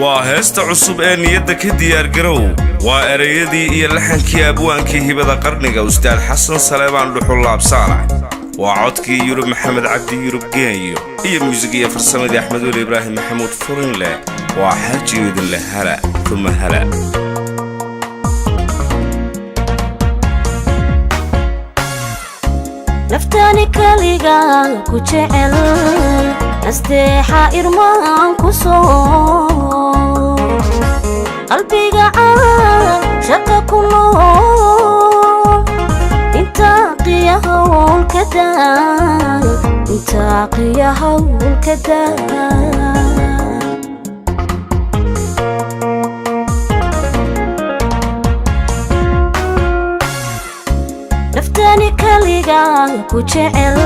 Waa heesta cusub ee Niyadda ka Diyaargarow. Waa ereyadii iyo laxankii abwaankii hibada qarniga, Ustaad Xasan Saleebaan Dhuxullaab Saalax. Waa codkii Yurub Maxamed Cabdi, Yurub Geenyo, iyo muusig iyo farsamadii Axmed Weli Ibraahim Maxamuud Furinleh. Waa Xaajiyo idinleh hala uma hala. Naftani kaliga ku jecel, nasteexa irmaan ku soo, qalbiga caan shaqa ku nool, intaaqiya hawlka daa, intaaqiya hawlka daa. Naftani kaliga ku jecel,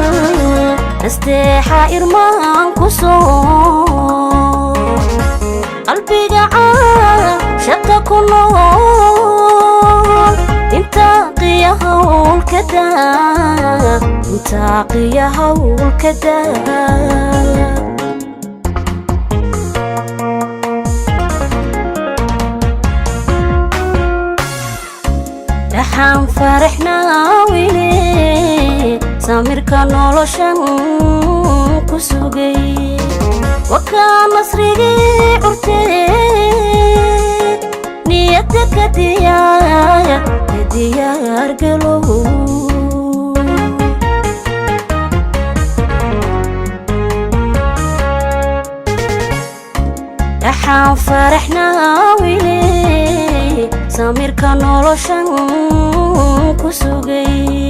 nasteexa irmaan ku soo, qalbiga caan shaqa ku nool, intaaqiya hawlka daa, intaaqiya hawlka daa. Dhaxaan faraxnaa wile, samirka noloshan ku sugay, wakaa nasrigii curtee. Niyadda ka diyaar, ka diyaar galow. Dhaxaan faraxnaa wile, samirka noloshan ku sugay,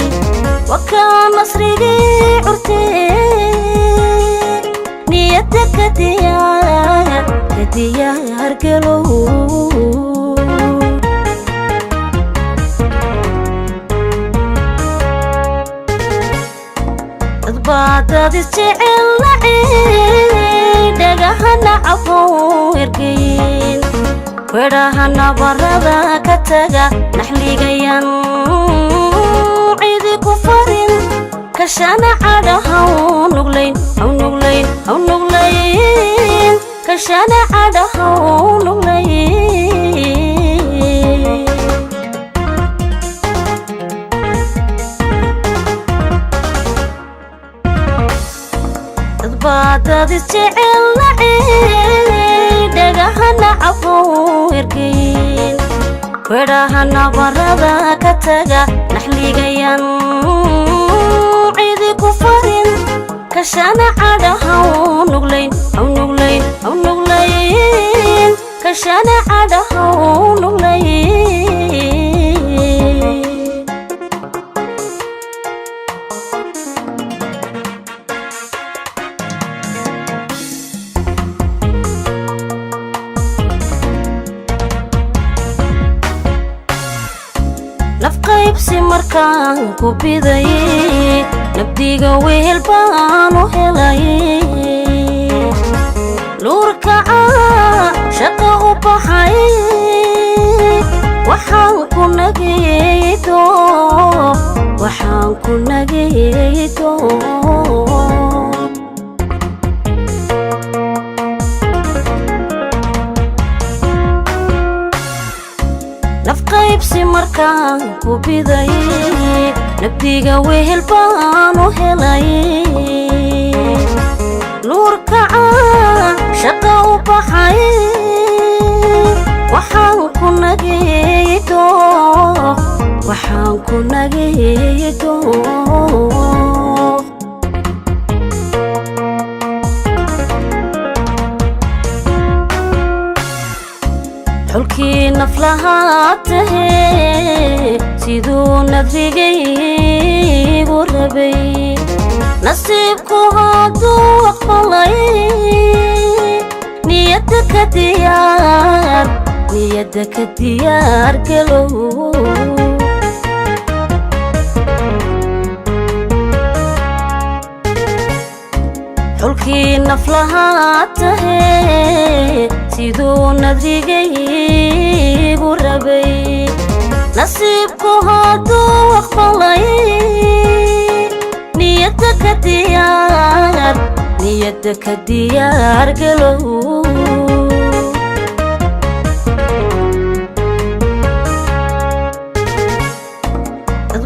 wakaa nasrigii curtee. Niyadda ka diyaar, ka diyaar galow. Dadbaa dad isjecel nacey, dhagahana cafow ergeyn, wedhaha nabarada ka taga, naxligayan cidi ku farin, kashana cadha haw nuglayn, haw nuglayn, haw nuglayn, kashana cadha haw nuglayn. Dadbaa dad isjecel nacey, dhagahana cafow ergeyn, wedhaha nabarada ka taga, naxligayan cidi ku farin, kashana cadha haw nuglayn, haw nuglayn, haw nuglayn, kashana cadha haw nuglayn. Nafqaybsi markaan ku biday, nabdiga wehel baan u helay, nuurkaca shaqa u baxay, waxaan ku nagaydo, waxaan ku nagaydo. Nafqaybsi markaan ku biday, nabdiga wehel baan u helay, nuurkaca shaqa u baxay, waxaan ku nagaydo, waxaan ku nagaydo. Xulkii naflahaa tahee, siduu nadrigaygu rabay, nasiibku hadduu aqbalay, niyadda ka diyaar, niyadda ka diyaar galow. Xulkii naflahaa tahee, siduu nadrigaygu rabay, nasiibku hadduu aqbalay, niyadda ka diyaar, niyadda ka diyaar galow.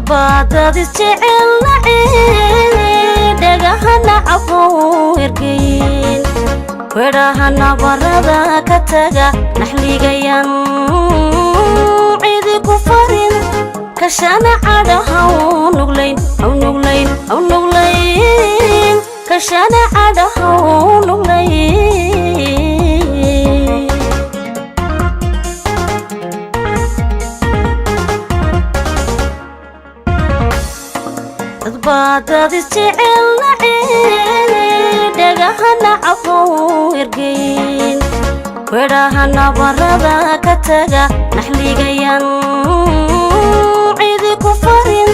Dadbaadad isjecel naceen, dhagahana cabow ergeyn, wedhaha nabarada ka taga, naxligayan cidi ku farin, kashana cadhaha u nuglayn, au nuglayn, au nuglayn, kashana cadhaha u nuglayn. Dadbaadad isjecel naceen, dhagahana cabow ergeyn, wedhaha nabarada ka taga, naxligayan cidi ku farin,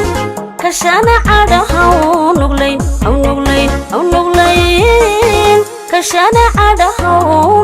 kashana cadhaha u nuglayn, au nuglayn, au nuglayn, kashana cadhaha u